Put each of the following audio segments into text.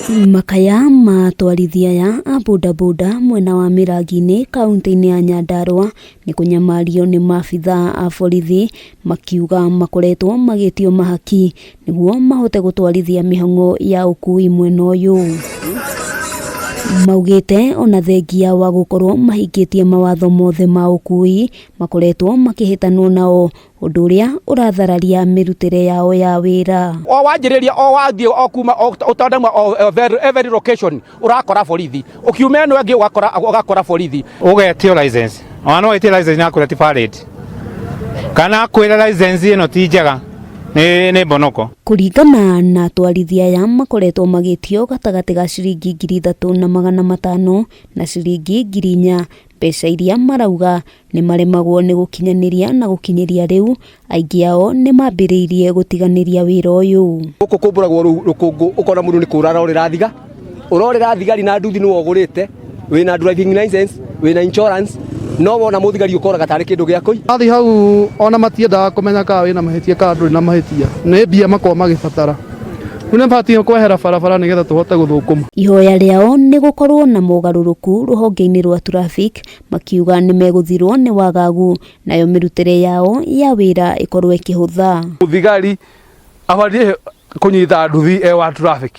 Makaya ma atwarithia aya a bodaboda mwena wa Mĩrangi-inĩ kauntĩ-inĩ ya Nyandarũa nĩ kũnyamario nĩ maabithaa a borithi makiuga makoretwo magĩtio mahaki nĩguo mahote gũtwarithia mĩhang'o ya ũkui mwena ũyũ. Maugĩte ona thengia wa gũkorwo mahingĩtie mawatho mothe ma ũkui makoretwo makĩhĩtanwo nao ũndũ ũrĩa ũrathararia mĩrutĩre yao ya wĩra. O wanjĩrĩria o wathiĩ o kuma ũtandamwa o every location ũrakora borithi, ũkiuma ĩno ĩngĩ ũgakora ũgakora borithi. Ũgetio license ona no wĩtie license na akwĩra ti valid kana akwĩra license ĩno ti njega nĩ nĩ mbonoko. Kũringana na atwarithia aya makoretwo magĩtio gatagatĩ ga ciringi 3500 na ciringi 4000 mbeca iria marauga nĩ maremagwo nĩ gũkinyanĩria na gũkinyĩria rĩu aingĩ ao nĩ mambĩrĩirie gũtiganĩria wĩra ũyũ. Gũkũ kũmbũragwo rũkũngũ ũkona mũndũ nĩ kũra arorĩra thiga ũrorĩra thigari na nduthi nĩwe ũgũrĩte wĩna driving license wĩna insurance no wona mũthigari ũkoraga tarĩ kĩndũ gĩa kũi. Wathiĩ hau ona matiendaga kũmenya kana wĩna mahĩtia kana ndũrĩ na mahĩtia nĩ mbia makoragwo magĩbatara rĩu nĩ batiĩ kwehera barabara nĩgetha tũhote gũthũkũma. Ihoya rĩao nĩ gũkorwo na mogarũrũku rũhonge-inĩ rwa traffic makiuga nĩ megũthirwo nĩ wagagu nayo mĩrutĩre yao ya wĩra ĩkorwo ĩkĩhũtha. Mũthigari abatiĩ kũnyita nduthi e wa traffic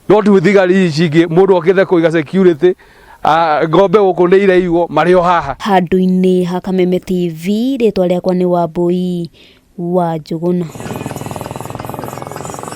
no ti thigari ici ingĩ mũndũ okĩte kũiga security ng'ombe gũkũ nĩ iraiywo marĩ o haha. Handũ-inĩ ha Kameme TV rĩtwa rĩakwa nĩ Wambui wa Njũgũna.